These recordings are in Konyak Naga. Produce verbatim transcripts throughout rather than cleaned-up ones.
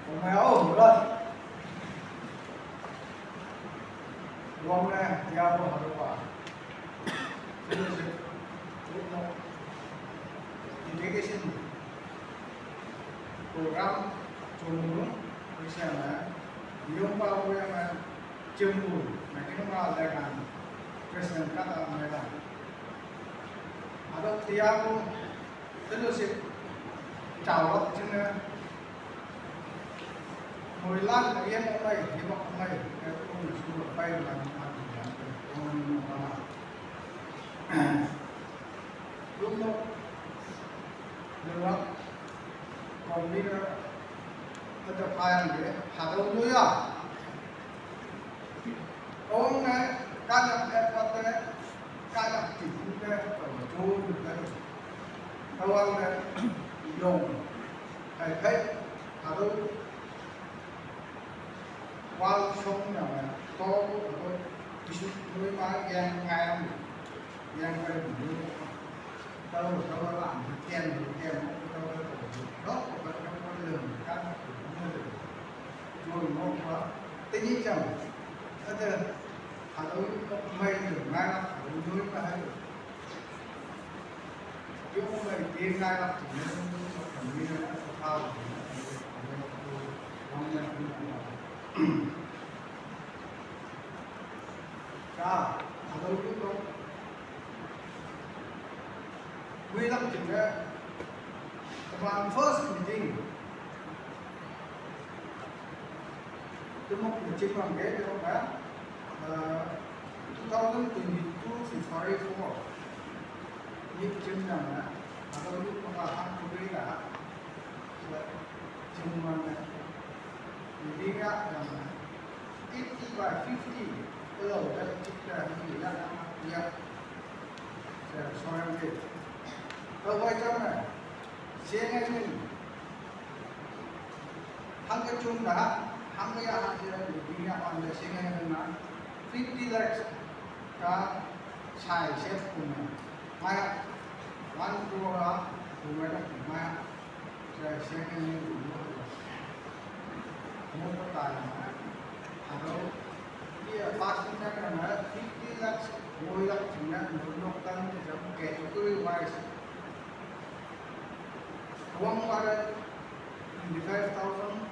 Ome o, mulat. Ruang ne, dia bo harupa. Fellowship, group no. Dedication. Program, chungmu, Christian na. Yung pa ko yang na, chungmu, na kino ma lai kan. Christian kata mai kan. Ado dia bo, fellowship, chawak chungna. Moilan, yen amai, hibak amai, eh, um, su, pai, lan, lan, lan, um, um, Lumno, lewat, convener, kata payang de, hadau lo ya. Ong ne, kanya, eh, pate, kanya, tipu de, kau jun de, kau ang de, yong, kai, kai, hadau, Wal song na ma to ko ko isu noi ma yang ngai am yang kai bu. Tao tao la tian tian ko tao ko ko ko ko le ka ko ko le. Joi mo ko te ni jam. Ate halo ko mai le ngai la ko noi ka hai. First meeting. Tumok meeting bang ke, tumok ka. Uh, two thousand twenty-two February four. Ni jin na na. Ado ni paka hak ko ni la. Jin man na. Ni ni ya na. Fifty by fifty. Hello, that is the ya ya. So I'm good. Hello, why jam na? Sing again. Hangke chung da, hangke ya ha je, ni ya on the sing again na. Fifty lakhs ka sai se pun na. Maya, one crore a pun na maya. Sai se ni ni. Mo ko ta na. Aro, ye past na na fifty lakhs, one lakh na, no no tan je jam category wise. One hundred twenty-five thousand,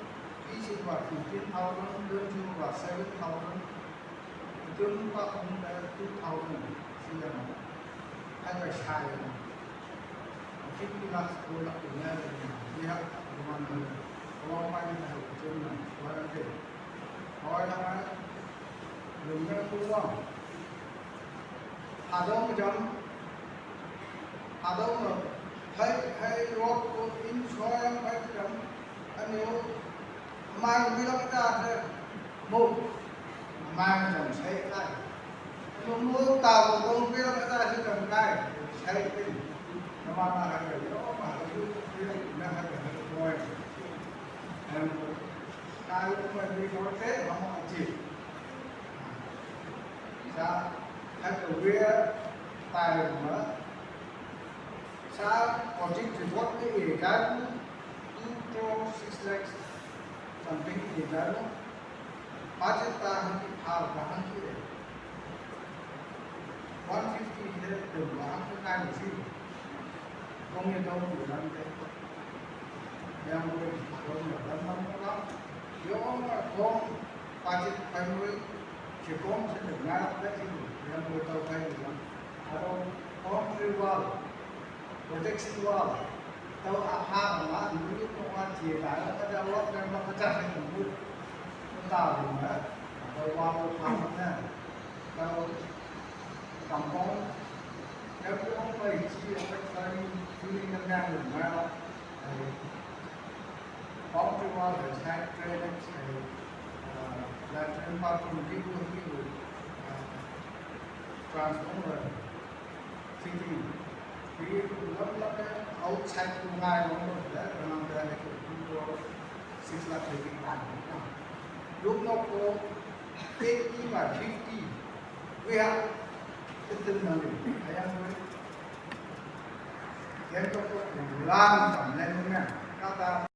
each is about fifteen thousand, then two about seven thousand, then two about two thousand, see them. Hai ba shai. Fifty lakhs, two lakh, two lakh, we have one hundred. One hundred, one hundred. One hundred. Lum na ku wa. Hadong jam, hadong no, hai, hai, road ko in soyang hai jam, ano, mai mi lak ta hai, mo, mai jam sai kai. Ano mo ta mo ko mi lak ta hai jam kai, sai kai. Nama na hai, yo, ma hai, yo, na hai, hai, mo. Ano, kai ko mai mi ko te, mo aji. Sa, hak aware time ma. Sa, audit report ni e kan two crore six lakhs something e kan. Budget ta hang ki phal ka hang ki e. One fifty de de wa hang ka ni si. Kong ye dong ye lam de. Yang ko ye dong ye lam lam lam. Yo ma kong budget primary. Chikong se de na pe chi yang ko tau kai ni yang. Aro boundary wall, protection wall. Tau a ha ma ni ko wa chi da la ka da wa ka ma ka ta se ni. Ko ta ru ma. Tau wall ko ha ma na. Tau compound. Every home by chi a ka ni feeling na na ma. Boundary wall has had drainage, uh, latrine, bathroom, people, people, uh, transformer, fitting. People love, love that outside to my home, that around there, like, two crore six lakh, eighty lakh. Look now for eighty by fifty. We have fifteen million. I am going. Then to put the land from Lebanon.